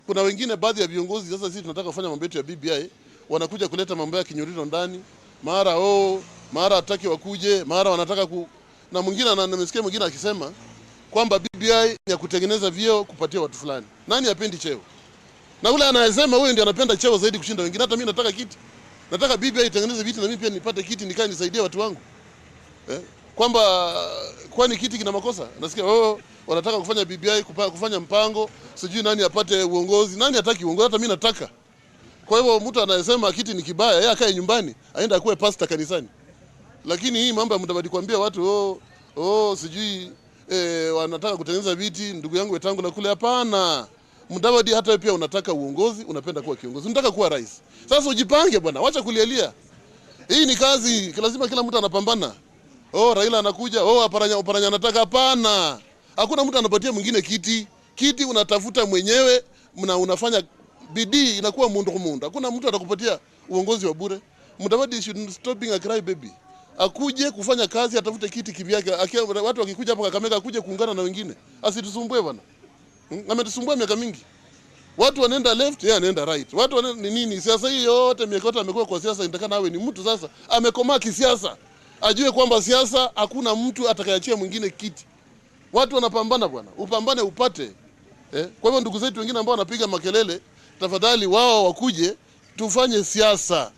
Kuna wengine baadhi ya viongozi sasa, sisi tunataka kufanya mambo yetu ya BBI, wanakuja kuleta mambo ya kinyuriro ndani, mara oh, mara hataki wakuje, mara wanataka ku... na mwingine nimesikia mwingine akisema kwamba BBI ni ya kutengeneza vyeo kupatia watu fulani. Nani hapendi cheo? Na ule anayesema huyo ndiye anapenda cheo zaidi kushinda wengine. Hata mimi nataka kiti, nataka BBI itengeneze viti na mimi pia nipate kiti nikae nisaidie watu wangu eh? Kwamba kwani kiti kina makosa? Nasikia oh, wanataka kufanya BBI kufanya mpango, sijui nani apate uongozi. Nani hataki uongozi? Hata mimi nataka. Kwa hivyo mtu anayesema kiti ni kibaya, yeye akae nyumbani, aende akuwe pastor kanisani. Lakini hii mambo ya Mudavadi kuambia watu oh, oh sijui wanataka kutengeneza viti, ndugu yangu Wetangula kule, hapana. Mudavadi, hata wewe pia unataka uongozi, unapenda kuwa kiongozi, unataka kuwa rais. Sasa ujipange bwana, wacha kulialia. Hii ni kazi, lazima kila mtu anapambana. Oh, Raila anakuja, oh, Oparanya, Oparanya anataka. Hapana, hakuna mtu anapatia mwingine kiti. Kiti unatafuta mwenyewe na unafanya bidii, inakuwa mundu kumundu. Hakuna mtu atakupatia uongozi wa bure. Mudavadi should stop being a cry baby. Akuje kufanya kazi, atafute kiti kivyake. Watu wakikuja hapa Kakamega, akuje kuungana na wengine, asitusumbue bwana. Ametusumbua miaka mingi. Watu wanaenda left, yeye anaenda right. Watu wanaenda ni nini? Siasa hii yote miaka yote amekuwa kwa siasa, inatakana awe ni mtu sasa amekomaa kisiasa. Ajue kwamba siasa hakuna mtu atakayeachia mwingine kiti. Watu wanapambana bwana, upambane upate. Kwa hivyo ndugu zetu wengine ambao wanapiga makelele, tafadhali wao wakuje tufanye siasa.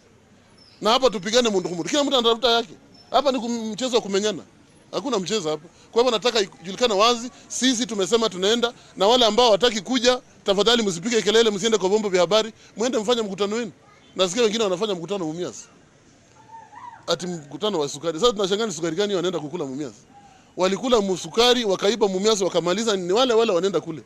Na hapa tupigane mundu kumundu. Kila mtu anatafuta yake. Hapa ni mchezo wa kumenyana. Hakuna mchezo hapa. Kwa hivyo nataka ijulikane wazi, sisi tumesema tunaenda, na wale ambao hawataki kuja, tafadhali msipige kelele, msiende kwa vyombo vya habari, muende mfanye mkutano wenu. Nasikia wengine wanafanya mkutano Mumias. Ati mkutano wa sukari. Sasa tunashangaa ni sukari gani wanaenda kukula Mumias. Walikula sukari, wakaiba Mumias, wakamaliza, ni wale wale wanaenda kule.